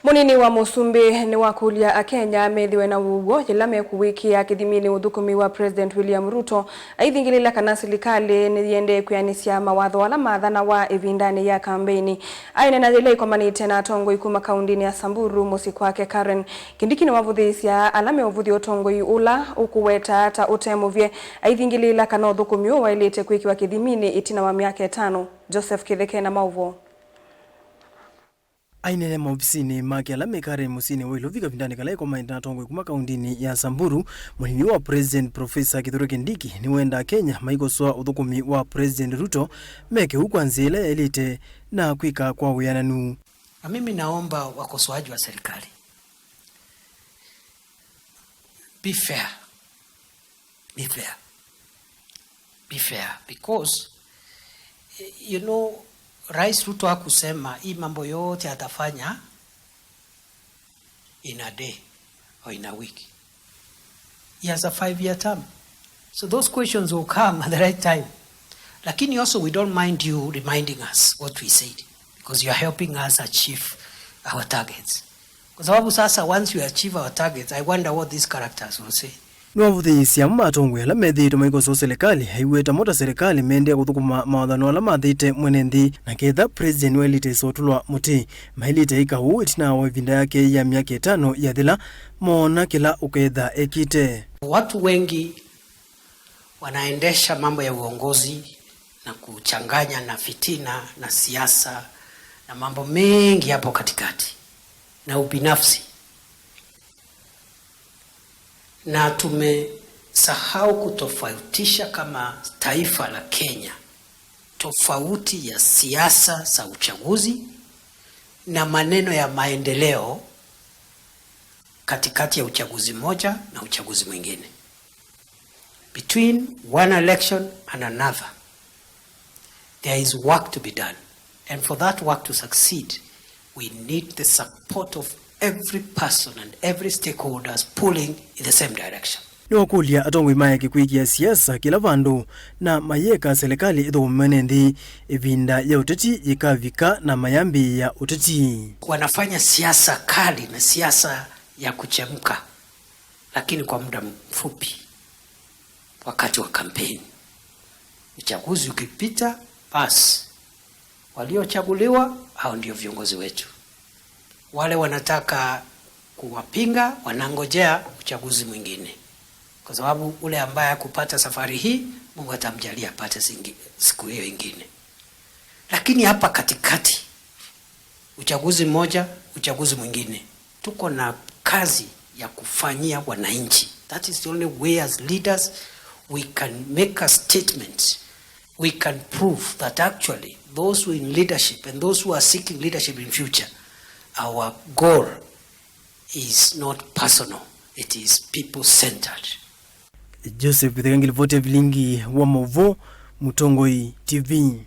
Munini wa musumbi ni wakulia akenya methiwe na wugo yila mekuwikia kithimini uthukumi wa President William Ruto, aithingilila kana silikali niyende kwianisya mawatho ala mathana wa ivindani ya kambeini. Ainena yila ikomanite na atongoi kuma kaundini ya Samburu musyi kwake Karen. Kindiki niwavuthiisya ala meuvuthia utongoi ula ukuweta ta utemuvye, aithingilila kana uthukumi uu wailite kwikiwa kithimini itina wa miaka 5. Joseph Kitheke na mauvo. Ainene maofisini make ala mekare musini wa Ilovi kavindani kala ikomanite na atongoi kuma kaundini ya Samburu, munini wa President Professor Kithure Kindiki niwenda Kenya maikosoa uthukumi wa President Ruto meke hu nzia ila yailite na kwika kwa wiananu. Na mimi naomba wakosoaji wa serikali, be fair, be fair, be fair, because Rais Ruto hakusema hii mambo yote atafanya in a day or in a week. He has a 5-year term. So those questions will come at the right time. Lakini also we don't mind you reminding us what we said, because you are helping us achieve our targets. Kwa sababu sasa once we achieve our targets, I wonder what these characters will say. Niwavuthiisya matongwe ala methiitwe maikosoa serikali, aiweta mota serikali meendia kuthukuma mawathano ala mathite mwene nthi, na ketha President wailite isotulwa muti mailite ika uu itina wa ivinda yake ya miaka 5 yathila moona kila uketha ekite. Watu wengi wanaendesha mambo ya uongozi na kuchanganya na fitina na siasa na mambo mengi hapo katikati na ubinafsi, na tumesahau kutofautisha kama taifa la Kenya tofauti ya siasa za uchaguzi na maneno ya maendeleo katikati ya uchaguzi mmoja na uchaguzi mwingine. Between one election and another, there is work to be done. And for that work to succeed, we need the support of every person and every stakeholders pulling in the same direction. Niwakulia atongoi maeke kwikia siasa kila vandu na mayeka serikali ithumene nthi ivinda ya uteti yikavika na mayambi ya uteti. Wanafanya siasa kali na siasa ya kuchemka, lakini kwa muda mfupi, wakati wa kampeni. Uchaguzi ukipita, basi waliochaguliwa hao ndio viongozi wetu. Wale wanataka kuwapinga wanangojea uchaguzi mwingine, kwa sababu ule ambaye hakupata safari hii Mungu atamjalia apate siku hiyo ingine. Lakini hapa katikati, uchaguzi mmoja, uchaguzi mwingine, tuko na kazi ya kufanyia wananchi. That is the only way as leaders we can make a statement. We can prove that actually those who are in leadership and those who are seeking leadership in future, our goal is not personal, it is people-centered. Joseph Githengili, Vilingi wa Movo, Mutongoi TV.